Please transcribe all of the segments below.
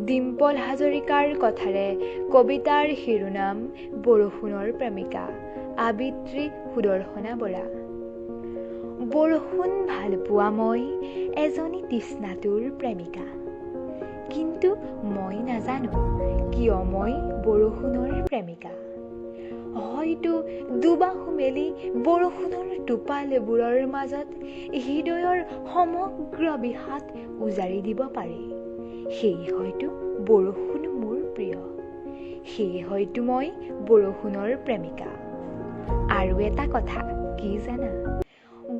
ডিম্পল হাজৰিকাৰ কথাৰে কবিতাৰ শিৰোনাম বৰষুণৰ প্ৰেমিকা, আবৃত্তি সুদৰ্শনা বৰা। বৰষুণ ভালপোৱা মই এজনী তৃষ্ণাতুৰ প্ৰেমিকা, কিন্তু মই নাজানো কিয় মই বৰষুণৰ প্ৰেমিকা। হয়তো দুবাহু মেলি বৰষুণৰ টোপালবোৰৰ মাজত হৃদয়ৰ সমগ্ৰ বিষাদ উজাৰি দিব পাৰি, সেয়ে হয়তো বৰষুণ মোৰ প্ৰিয়, সেয়ে হয়তো মই বৰষুণৰ প্ৰেমিকা। আৰু এটা কথা কি জানা,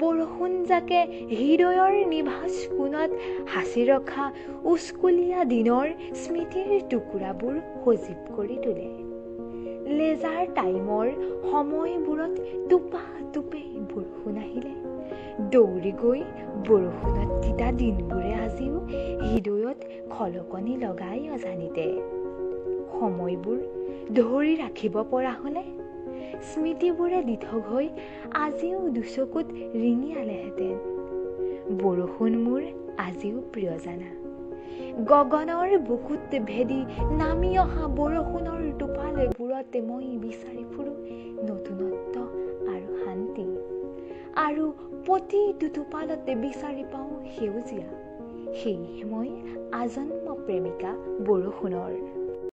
বৰষুণ জাকে হৃদয়ৰ নিভাঁজ কোণত সাঁচি ৰখা উস্কুলীয়া দিনৰ স্মৃতিৰ টুকুৰাবোৰ সজীৱ কৰি তোলে। লেজাৰ টাইমৰ সময়বোৰত টোপা টোপে বৰষুণ আহিলে দৌৰি গৈ বৰষুণত তিতা দিনবোৰে আজিও হৃদয়ত খলকনি লগাই অজানিতে। সময়বোৰ ধৰি ৰাখিব পৰা হ'লে স্মৃতিবোৰে দিঠক হৈ আজিও দুচকুত ৰিঙিয়ালেহেঁতেন। বৰষুণ মোৰ আজিও প্ৰিয় জানা, গগনৰ বুকুত ভেদি নামি অহা বৰষুণৰ টোপালবোৰত মই বিচাৰি ফুৰোঁ নতুনত্ব আৰু শান্তি, আৰু প্ৰতিটো টোপালতে বিচাৰি পাওঁ সেউজীয়া। সেয়েহে মই আজন্ম প্ৰেমিকা বৰষুণৰ।